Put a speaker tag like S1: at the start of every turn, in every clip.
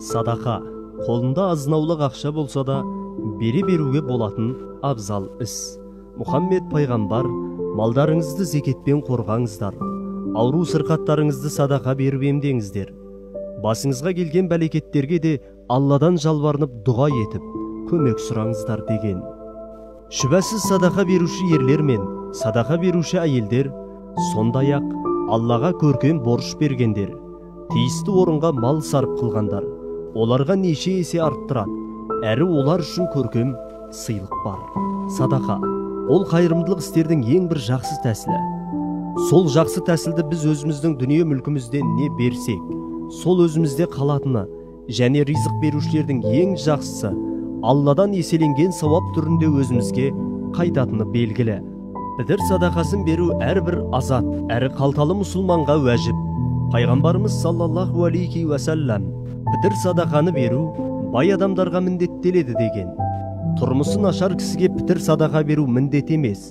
S1: Садақа, қолында азын-аулақ ақша болса да, бере беруге болатын абзал іс. Мұхаммед пайғамбар, малдарыңызды зекетпен қорғаңыздар, ауру сырқаттарыңызды садақа беріп емдеңіздер. Басыңызға келген бәлекеттерге де Алладан жалбарынып дұға етіп, көмек сұраңыздар деген. Шүбәсіз садақа беруші ерлер мен садақа беруші әйелдер, сондай-ақ Аллаға көркем борыш бергендер, тиісті орынға мал сарып қылғандар, оларға неше есе арттырады, әрі олар үшін көркем сыйлық бар. Садақа, ол қайырымдылық істердің ең бір жақсы тәсілі. Сол жақсы тәсілді біз өзіміздің дүние мүлкімізден не берсек, сол өзімізде қалатыны және ризық берушілердің ең жақсысы Алладан еселенген сауап түрінде өзімізге қайтатыны белгілі. Пітір садақасын беру әрбір азат, әрі қалталы мұсылманға уәжіп. Пайғамбарымыз саллаллаху алейхи уәсәлләм пітір садақаны беру бай адамдарға міндеттеледі деген. Тұрмысы нашар кісіге пітір садақа беру міндет емес.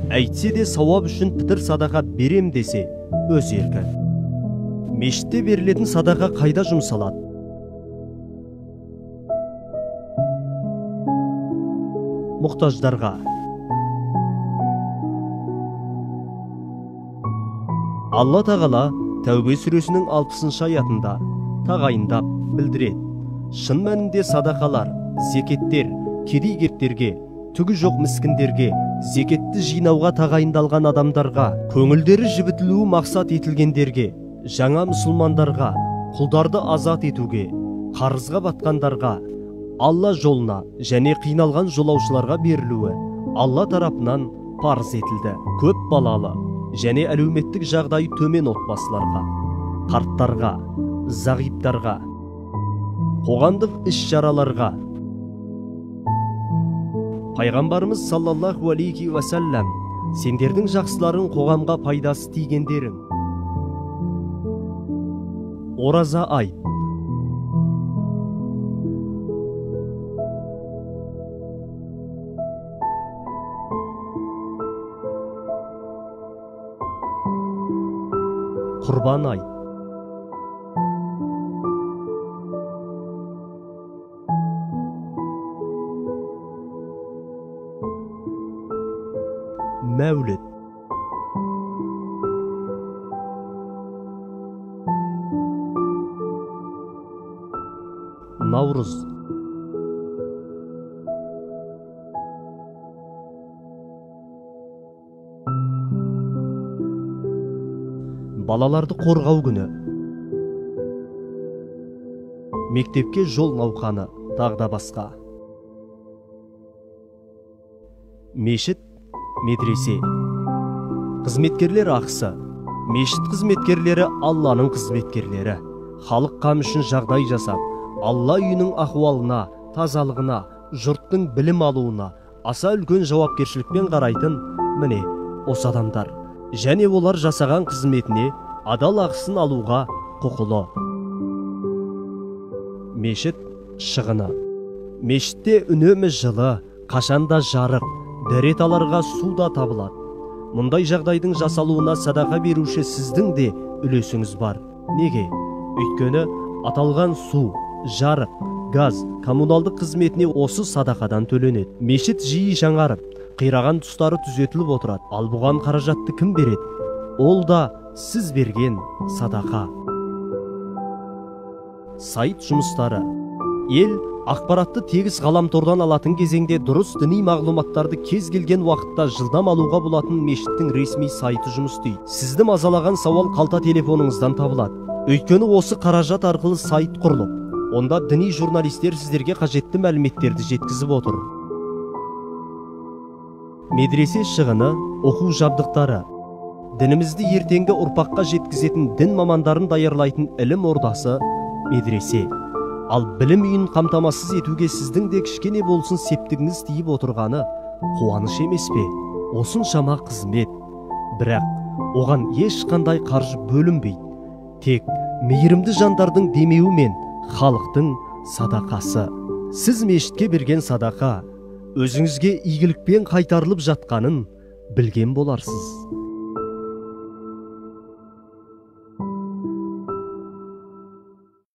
S1: Әйтсе де сауап үшін пітір садақа берем десе өз еркі. Мешітте берілетін садақа қайда жұмсалады? Мұқтаждарға. Алла Тағала Тәубе сүресінің 60-шы аятында тағайындап білдіреді. Шын мәнінде садақалар, зекеттер, кедей-кептерге, түгі жоқ міскіндерге, зекетті жинауға тағайындалған адамдарға, көңілдері жібітілуі мақсат етілгендерге, жаңа мұсылмандарға, құлдарды азат етуге, қарызға батқандарға, Алла жолына және қиналған жолаушыларға берілуі Алла тарапынан парыз етілді. Көп балалы және әлеуметтік жағдайы төмен отбасыларға, қарттарға, зағиптарға, қоғамдық іс-шараларға. Пайғамбарымыз саллаллаху алейхи уәсәлләм, сендердің жақсыларың қоғамға пайдасы тигендерің. Ораза айт. Құрбан айт. Мәуліт. Наурыз. Балаларды қорғау күні. Мектепке жол науқаны, тағы да басқа. Мешіт, медресе. Қызметкерлер ақысы. Мешіт қызметкерлері Алланың қызметкерлері. Халық қам үшін жағдай жасап, Алла үйінің ахуалына, тазалығына, жұрттың білім алуына аса үлкен жауапкершілікпен қарайтын міне осы адамдар. Және олар жасаған қызметіне адал ақысын алуға құқылы. Мешіт шығыны. Мешітте үнемі жылы, қашанда жарық, дәрет аларға су да табылады. Мұндай жағдайдың жасалуына садақа беруші сіздің де үлесіңіз бар. Неге? Өйткені аталған су, жарық, газ, коммуналдық қызметіне осы садақадан төленеді. Мешіт жиі жаңарып, қираған тұстары түзетіліп отырады. Ал бұған қаражатты кім береді? Ол да сіз берген садақа. Сайт жұмыстары. Ел ақпаратты тегіс ғаламтордан алатын кезеңде дұрыс діни мағлұматтарды кез келген уақытта жылдам алуға болатын мешіттің ресми сайты жұмыс істейді. Сізді мазалаған сауал қалта телефоныңыздан табылады. Өйткені осы қаражат арқылы сайт құрылып, онда діни журналистер сіздерге қажетті мәліметтерді жеткізіп отыр. Медресе шығыны, оқу жабдықтары. Дінімізді ертеңгі ұрпаққа жеткізетін дін мамандарын даярлайтын ілім ордасы медресе. Ал білім үйін қамтамасыз етуге сіздің де кішкене болсын септігіңіз тиіп отырғаны қуаныш емес пе? Осыншама қызмет. Бірақ оған ешқандай қаржы бөлінбейді. Тек мейірімді жандардың демеуі мен халықтың садақасы. Сіз мешітке берген садақа өзіңізге игілікпен қайтарылып жатқанын білген боларсыз.